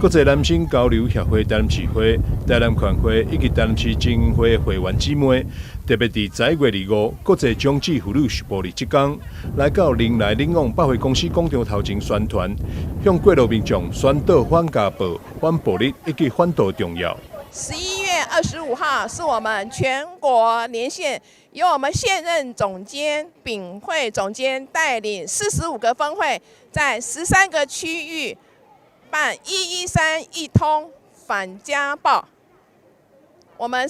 國際男性交流協會台南市會、台南縣會以及台南市菁英會會員姊妹，特別佇11月25國際終止婦女受暴日這工，來到人來人往百貨公司廣場頭前宣傳，向過路民眾宣導反家暴、反暴力以及反毒重要。 11月25號是我們全國連線，由我們現任總監秉慧總監帶領45個分會，在13個區域辦113一通反家暴。我們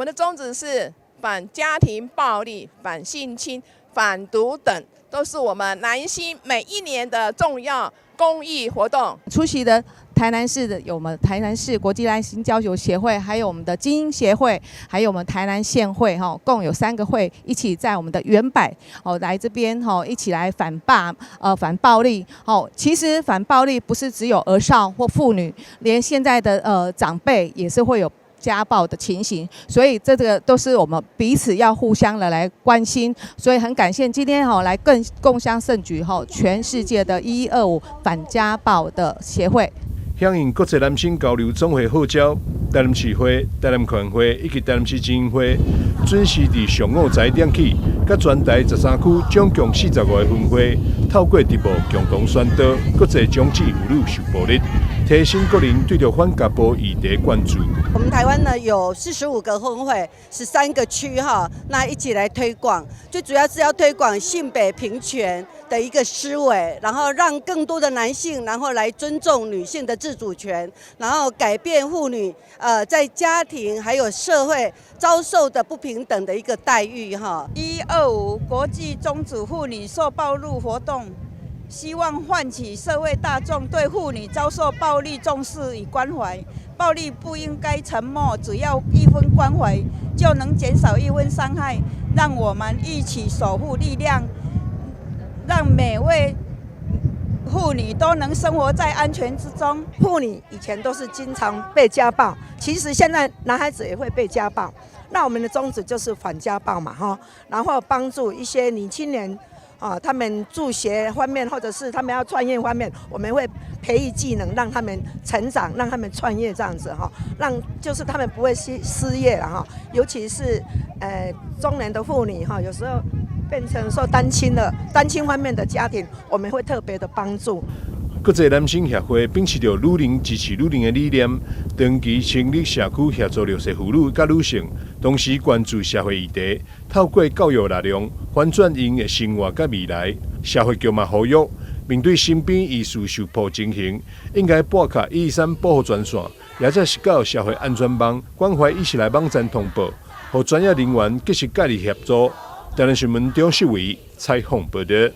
的宗旨是反家庭暴力、反性侵、反毒等，都是我們男性每一年的重要公益活動。出席的台南市的有我們台南市國際男性交流協會，還有我們的菁英協會，還有我們台南縣會，哈，共有三個會一起在我們的遠百哦來這邊哈，一起來反暴力。哦，其實反暴力不是只有兒少或婦女，連現在的長輩也是會有家暴的情形，所以這個都是我們彼此要互相的來關心，所以很感謝今天哈來更共襄盛舉哈，全世界的1125反家暴的協會。響應國際男性交流總會號召，台南市會、台南縣會以及台南市菁英會準時佇上午11點起，佮全台13區總共45個分會，透過直播共同宣導國際終止婦女受暴日，提醒國人對著反家暴議題關注。我們台灣呢有45個分會，13個區哈，那一起來推廣，最主要是要推廣性別平權的一個思維，然後讓更多的男性，然後來尊重女性的自主權，然後改變婦女在家庭還有社會遭受的不平等的一個待遇哈。125國際終止婦女受暴力活動，希望喚起社會大眾對婦女遭受暴力重視與關懷。暴力不應該沉默，只要一分關懷，就能減少一分傷害。讓我們一起守護力量，讓每位婦女都能生活在安全之中。婦女以前都是經常被家暴，其實現在男孩子也會被家暴。那我們的宗旨就是反家暴嘛，哈，然後幫助一些女青年啊，他們助學方面，或者是他們要創業方面，我們會培育技能，讓他們成長，讓他們創業這樣子哈，讓就是他們不會失業了哈。尤其是中年的婦女哈，有時候變成說單親了，單親方面的家庭，我們會特別的幫助。國際男性協會秉持著女人支持女人的理念，長期成立社區協助弱勢婦女佮女性，同時關注社會議題，透過教育力量翻轉𪜶的生活佮未來。社會局嘛呼籲，面對身邊疑似受暴情形，應該撥敲113保護專線，抑者是到社會安全網關懷伊起來網站通報，予專業人員及時介入協助。台南新聞張世偉採訪報導。